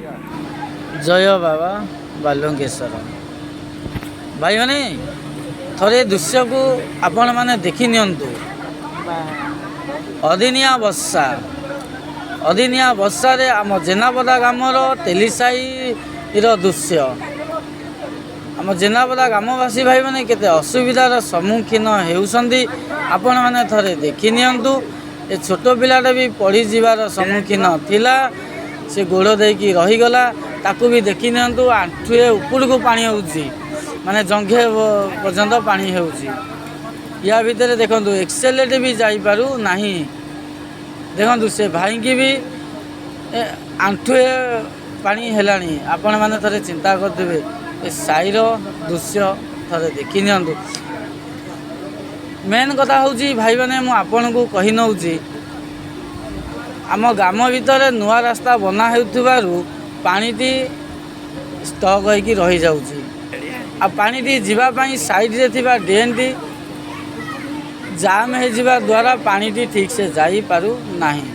ଜୟ ବାବା ବାଲୁଙ୍କେଶ୍ୱର। ଭାଇମାନେ, ଥରେ ଦୃଶ୍ୟକୁ ଆପଣମାନେ ଦେଖି ନିଅନ୍ତୁ। ଅଦିନିଆ ବର୍ଷା, ଅଦିନିଆ ବର୍ଷାରେ ଆମ ଜେନାପଦା ଗ୍ରାମର ତେଲିସାହିର ଦୃଶ୍ୟ। ଆମ ଜେନାପଦା ଗ୍ରାମବାସୀ ଭାଇମାନେ କେତେ ଅସୁବିଧାର ସମ୍ମୁଖୀନ ହେଉଛନ୍ତି, ଆପଣମାନେ ଥରେ ଦେଖି ନିଅନ୍ତୁ। ଏ ଛୋଟ ପିଲାଟା ବି ପଡ଼ିଯିବାର ସମ୍ମୁଖୀନ ଥିଲା, ସେ ଗୋଡ଼ ଦେଇକି ରହିଗଲା। ତାକୁ ବି ଦେଖି ନିଅନ୍ତୁ। ଆଣ୍ଠୁଏ ଉପରକୁ ପାଣି ହେଉଛି, ମାନେ ଜଙ୍ଘେ ପର୍ଯ୍ୟନ୍ତ ପାଣି ହେଉଛି। ୟା ଭିତରେ ଦେଖନ୍ତୁ, ଏକ୍ସେଲେଟ୍ ବି ଯାଇପାରୁ ନାହିଁ। ଦେଖନ୍ତୁ, ସେ ଭାଇଙ୍କି ବି ଆଣ୍ଠୁଏ ପାଣି ହେଲାଣି। ଆପଣମାନେ ଥରେ ଚିନ୍ତା କରିଦେବେ। ଏ ସାହିର ଦୃଶ୍ୟ ଥରେ ଦେଖି ନିଅନ୍ତୁ। ମେନ୍ କଥା ହେଉଛି ଭାଇମାନେ, ମୁଁ ଆପଣଙ୍କୁ କହି ନେଉଛି, ଆମ ଗ୍ରାମ ଭିତରେ ନୂଆ ରାସ୍ତା ବନା ହେଉଥିବାରୁ ପାଣିଟି ଷ୍ଟକ୍ ହେଇକି ରହିଯାଉଛି। ଆଉ ପାଣିଟି ଯିବା ପାଇଁ ସାଇଡ଼ରେ ଥିବା ଡ୍ରେନ୍ଟି ଜାମ୍ ହେଇଯିବା ଦ୍ୱାରା ପାଣିଟି ଠିକ୍ସେ ଯାଇପାରୁନାହିଁ।